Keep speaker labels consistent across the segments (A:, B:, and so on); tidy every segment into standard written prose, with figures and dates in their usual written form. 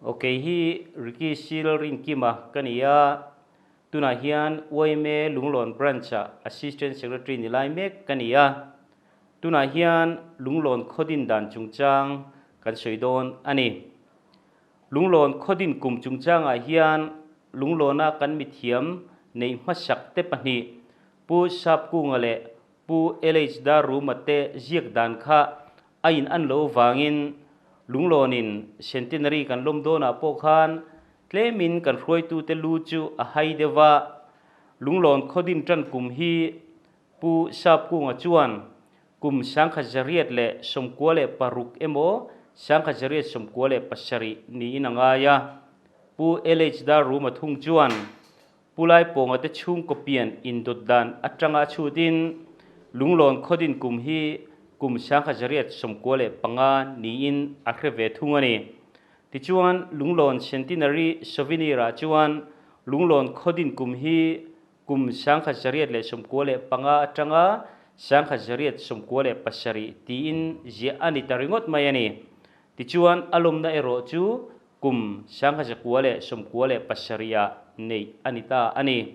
A: Ok hi Ricky Sil Rinkima ka ni a, tunah hian yma Lunglawn Branch ah Assistant Secretary ni lai mek ka ni a, tunah hian Lunglawn khawdin dan chungchang kan sawi dawn a ni. Lunglawn khawdin kum chungchangah hian Lunglawna kan mithiam neih hmasak te pahnih Pu Sapkunga leh Pu LH Darruma te ziak dan kha a in an lo vangin Lunglawnin Centenary kan lawm dawnah pawh khan tlemin kan hruaitute lu chu a hai deuh a. Lunglawn khawdin tan kum hi Pu Sapkunga chuan kum 1996 emaw 1997 niin a ngai a. Pu LH Darruma thung chuan Pu Laipawnga te chhungkaw pian indawt dan atanga a chhutin Lunglawn khawdin kum hi kum 1995 niin a hre ve thung a ni. Tichuan, Lunglawn Centenary Souvenir-ah chuan Lunglawn khawdin kum hi kum 1995 atanga 1997 tiin ziah a ni ta ringawt mai a ni. Tichuan, a lawmna erawh chu Kum 1997 ah neih a ni ta a ni.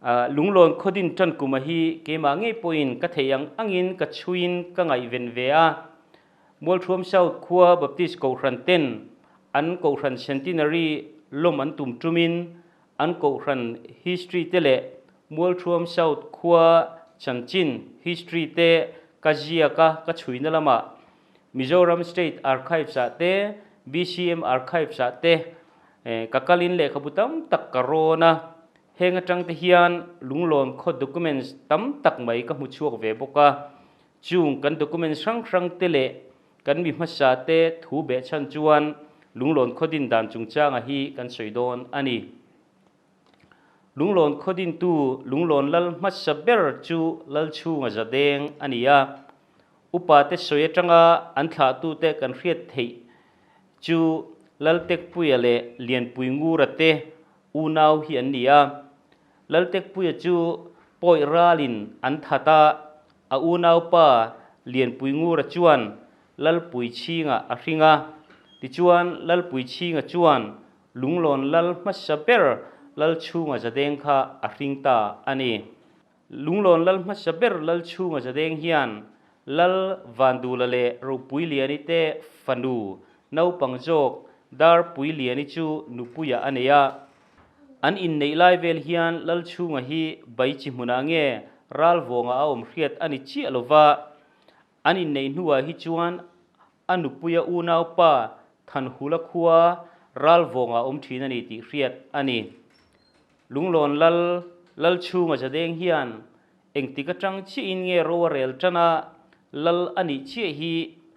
A: Lunglawn khawdin tan kuma hi keimah ngei pawhin ka thei ang angin ka chhuiin ka ngaihven ve a. Mualthuam South khua Baptist Kohhran ten an Kohhran Centenary lawm an tum tumin an Kohhran history te leh Mualthuam South khua chanchin history te ka ziak a ka chhuina lamah Mizoram State Archives ah te, BCM Archives ah te ka kalin lehkhabu tam tak ka rawn a, heng atang te hian lunglawn khaw documents tam tak mai ka hmu chhuak ve bawk a, chung kan documents hrang hrang te leh kan mi hmasa te thu behchhan chuan lunglawn khaw din dan chungchanga hi kan sawi dawn a ni. Lunglawn khaw dintu Lunglawn lal hmasa ber chu Lalchhunga Zadeng a ni a, Upa te sawi atanga an thlahtute kan hriat theih chu Laltekpuia leh Lianpui Ngura te unau hi an ni a. Laltekpuia chu pawi ralin an that a, a unaupa Lianpui Ngura chuan Lalpui chhinga a hring a. Tichuan Lalpui chhinga chuan Lunglawn lal hmasa ber Lalchhunga Zadeng kha a hring ta a ni. Lunglawn lal hmasa ber Lalchhunga Zadeng hian Lal Vandula leh Ropuiliani te fanu naupang zawk Darpuiliani chu nupuiah a nei a. An inneih lai vel hian Lalchhunga hi bai chi hmunah nge ralvawnga a awm hriat a ni chiah lo va, an inneih hnuah hi chuan a nupuia unaupa Thanhula khua ralvawnga a awm thin a ni tih hriat a ni. Lunglawn lal Lalchhunga Zadeng hian engtik atang chiahin nge ro a rel tan a, lal a nih chiah hi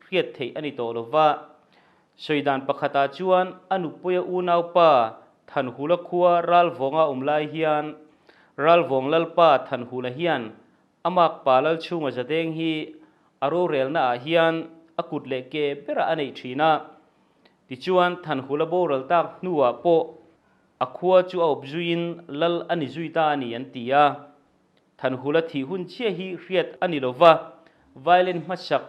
A: hriat theih a ni tawh lo va. Sawi dan pakhatah chuan a nupuia unaupa Thanhula khua Ralvawnga awm lai hian Ralvawng Lalpa Thanhula hian a makpa Lalchhunga Zadeng hi a rorelna ah hian a kut leh ke berah a neih thin a. Tichuan Thanhula boral tak hnuah pawh A khua chu a awp zuiin lal a ni zui ta a ni an ti a. Thanhula thih hun chiah hi hriat a ni lo va, violin hmasak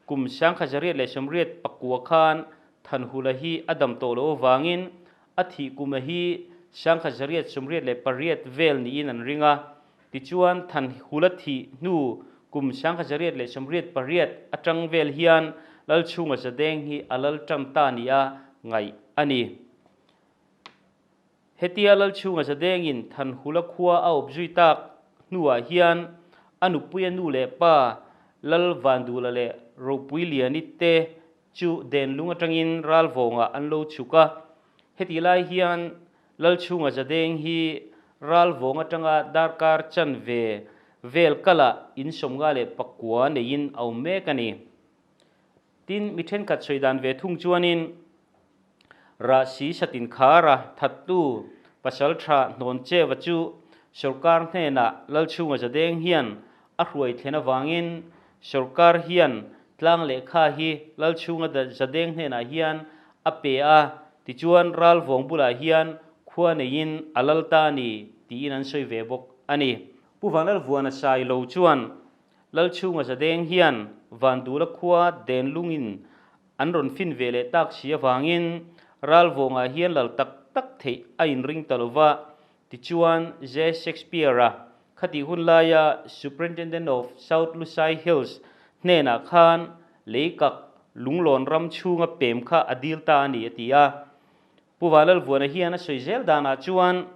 A: kum 1989 khan Thanhula hi a dam tawh loh avangin a thih kuma hi 1998 vel niin an ring a. Tichuan Thanhula thih hnu kum 1998 atang vel hian Lalchhunga Zadeng hi a lal tan ta nia ngaih a ni. Hetia Lalchhunga Zadengin Thanhula khua a awp zui tak hnuah hian a nupuia nu leh pa Lal Vandula leh Ropuiliani te chu Denlung atangin Ralvawngah an lo chhuk a. Hetih lai hian Lalchhunga Zadeng hi Ralvawng atanga darkar chanve vel kalah in 59 neiin a awm mek a ni. Tin, mi thenkhat sawi dan ve thung chuanin Rahsi satin khara thattu pasal tha hnawn cheva chu sorkar hnenah Lalchhunga Zadeng hian a hruai thlen avangin sorkar hian tlang lehkha hi Lalchhunga Zadeng hnenah hian a pe a, tichuan ralvawng bulah hian khua neiin a lal ta a ni tiin an sawi ve bawk a ni. Pu Vanlalvuana Sailo chuan Lalchhunga Zadeng hian Vandula khua Denlungin an rawn fin ve leh tak si avangin Ralvawngah hian lal tak tak theih a inring ta lo va, tichuan J. Shakespeare-a khatih hun laia Superintendent of South Lusai Hills hnenah khan leikak lunglawn ram chhunga pem kha a dil ta a ni a ti a. Pu Vanlalvuana hian a sawi zel danah chuan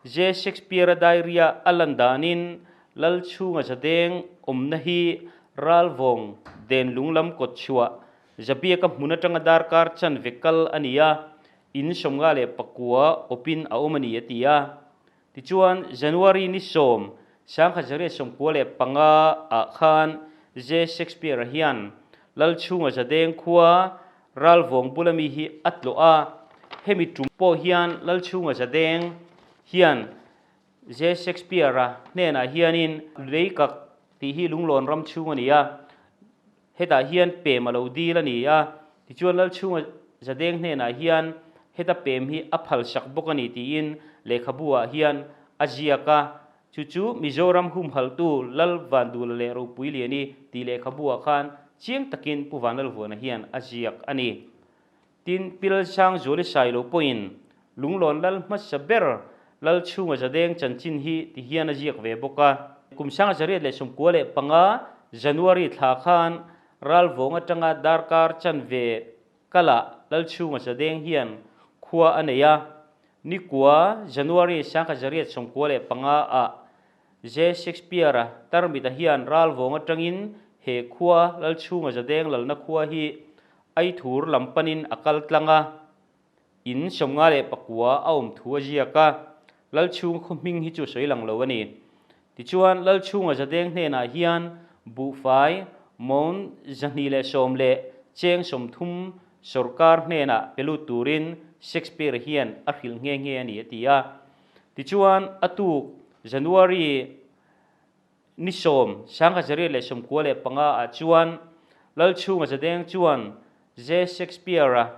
A: J. Shakespeare-a diary-a a lan danin Lalchhunga Zadeng awmna hi Ralvawng den lung lam kawt chhuah Zabiaka hmun atanga darkar chanve kal a ni a, in 54 awpin a awm a ni a ti a. Tichuan, January ni 10, 1995 ah khan J. Shakespeare-a hian Lalchhunga Zadeng khua Ralvawng bula mi hi a tlawh a, hemi tum pawh hian Lalchhunga Zadeng hian J. Shakespeare-a hnenah hianin Leikak tih hi lunglawn ram chhung a ni a, Hetah hian pem a lo dil a ni a, tichuan Lalchhunga Zadeng hnenah hian heta pem hi a phalsak bawk a ni tiin lehkhabu ah hian a ziak a, chu chu Mizoram humhalhtu Lal Vandula leh Ropuiliani tih lehkhabu ah khan chiang takin Pu Vanlalvuana hian a ziak a ni. Tin, Pilsang Zuali Sailo pawhin Lunglawn Lal hmasa ber Lalchhunga Zadeng chanchin hi ti hian a ziak ve bawk a. Kum 1995 January thla khan Ralvawng atanga darkar chanve kalah Lalchhunga Zadeng hian khua a nei a. Nikua January 1995 ah J. Shakespeare-a tarmita hian Ralvawng atangin he khua Lalchhunga Zadeng lalna khua hi Aithur lam panin a kal tlang a, in 59 a awm thu a ziak a, Lalchhunga khaw hming hi chu sawi lang lo a ni. Tichuan, Lalchhunga Zadeng hnenah hian buhfai mawn 210 leh cheng 30 sawrkar hnenah pe lut turin Shakespeare hian a hrilh nghe nghe a ni a ti a. Tichuan, a tuk January Ni 10, 1995 ah chuan Lalchhunga Zadeng chuan J. Shakespeare-a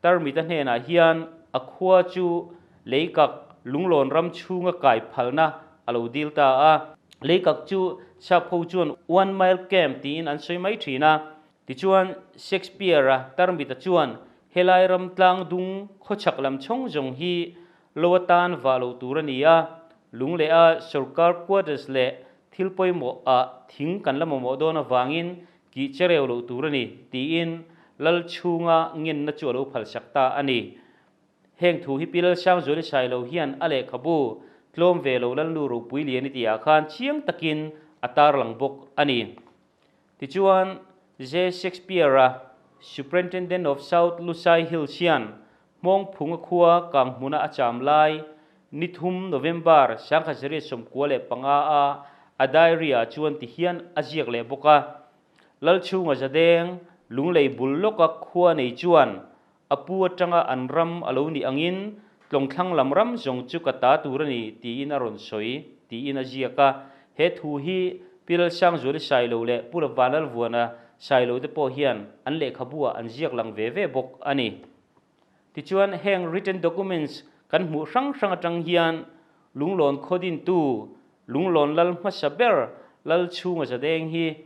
A: tarmita hnenah hian a khua chu leikak lunglawn ram chhunga kai phalna a lo dil ta a. Leikak chu Sapho chuan One Mile Camp tiin an sawi mai thin a. Tichuan, Shakespeare-a tarmita chuan helai ram tlang dung khawchhak lam chhawng zawng hi lo atan vah lo tur a ni a, lung leh a sorkar quarters leh thil pawimawh ah thing kan la mamawh dawn avangin kih che reu loh tur a ni, tiin Lal chhunga ngenna chu a lo phalsak ta a ni. Heng thu hi Pi Lalsangzuali Sailo hian a lehkhabu tlawm ve lo Lalnu Ropui Liani tihah khan chiang takin a tarlang bawk a ni. Tichuan, J. Shakespeare-a Superintendent of South Lusai Hills hian Hmawngphunga khua kang hmuna a cham lai ni thum November 1995 a a diary-ah chuan ti hian a ziak leh bawk a. Lalchhunga Zadeng Lunglei bul lawka khua nei chuan A pu atanga an ram a lo nih angin tlawngthlang lam ram zawng chu ka ta tur a ni tiin a rawn sawi, tiin a ziak a. He thu hi Pi Lalsangzuali Sailo leh Pu Vanlalvuana Sailo te pawh hian an lehkhabu-ah an ziak lang ve ve bawk a ni. Tichuan, heng written documents kan hmuh hrang hrang atang hian Lunglawn khawdintu, Lunglawn lal hmasa ber Lalchhunga Zadeng hi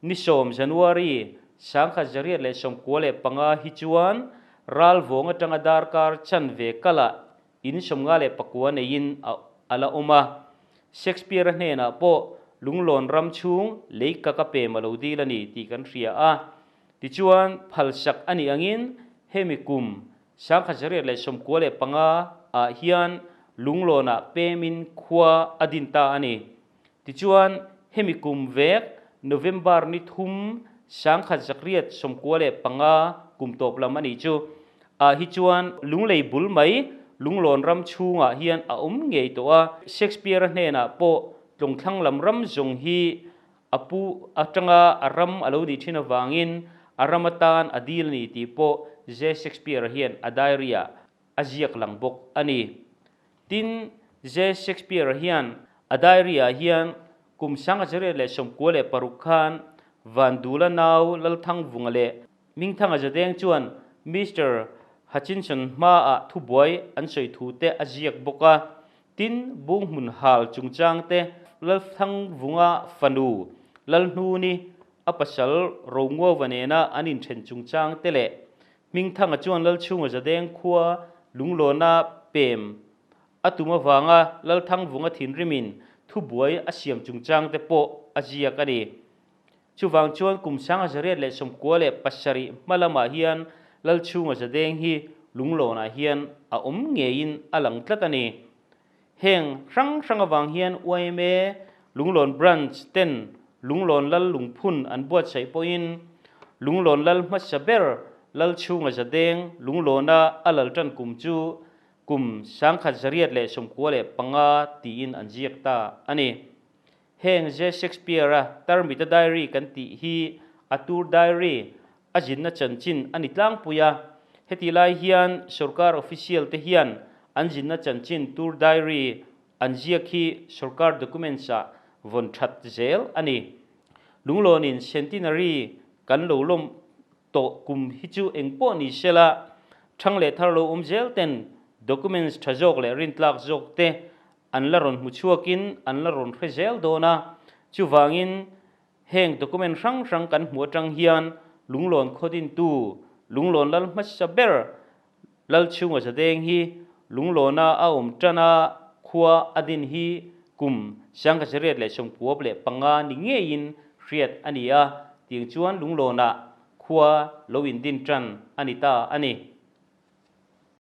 A: Ni 10 January, 1995 hi chuan Ralvawng atanga darkar chanve kalah in 59 neiin a a la awm a. Shakespeare-a hnenah pawh Lunglawn ram chhung leika ka pem a lo dil a ni tih kan hria a. Tichuan, phalsak a nih angin hemi kum 1995 ah hian Lunglawnah pemin khua a din ta a ni. Tichuan, hemi kum vek November ni thum 1995 kum tawp lam a nih chu. Ah hi chuan Lunglei bul mai Lunglawn ram chhungah hian a awm ngei tawh a. Shakespeare-a hnenah pawh tlawngthlang lam ram zawng hi a pu atanga a ram a lo nih thin avangin a ram atan a dil a ni tih pawh J. Shakespeare-a hian a diary-ah a ziak lang bawk a ni. Tin, J. Shakespeare-a hian a diary-ah hian kum 1996 khan Vandula nau Lalthangvunga leh Hmingthanga Zadeng chuan Mister Hutchinson hmaah thubuai an sawi thu te a ziak bawk a. Tin, Bunghmun hal chungchang te Lalthangvunga fanu Lalhnuni a pasal Ronguava nena an inthen chungchang te leh. Hmingthanga chuan Lalchhunga Zadeng khua Lunglawna pem a tum avanga Lalthangvunga thinrimin thubuai a siam chungchang te pawh a ziak a ni. Chuvang chuan kum 1997 hma lamah hian Lalchhunga Zadeng hi Lunglawnah hian a awm ngeiin a lang tlat a ni. Heng hrang hrang avang hian yma Lunglawn Branch ten Lunglawn Lal Lungphun an buatsaih pawhin Lunglawn Lal hmasa ber Lalchhunga Zadeng Lunglawna a lal tan kum chu kum 1995 tiin an ziak ta a ni. Heng J. Shakespeare-a Tarmita Diary kan tih hi a tour diary, a zinna chanchin a ni tlangpui a. Heti lai hian sorkar official te hian an zinna chanchin tour diary an ziak hi sorkar documents-ah vawn that zel a ni. Lunglawnin centenary kan lo lawm tawh kum hi chu eng pawh ni sela, thang leh thar lo awm zel ten documents tha zawk leh rintlak zawk te An la rawn hmu chhuakin an la rawn hre zel dawn a, chuvangin heng document hrang hrang kan hmuh atang hian Lunglawn khawdintu, Lunglawn lal hmasa ber Lalchhunga Zadeng hi Lunglawna a awm tan a, khua a din hi kum 1995 ni ngeiin hriat a ni a, tiang chuan Lunglawnah khua lo indin tan a ni ta a ni.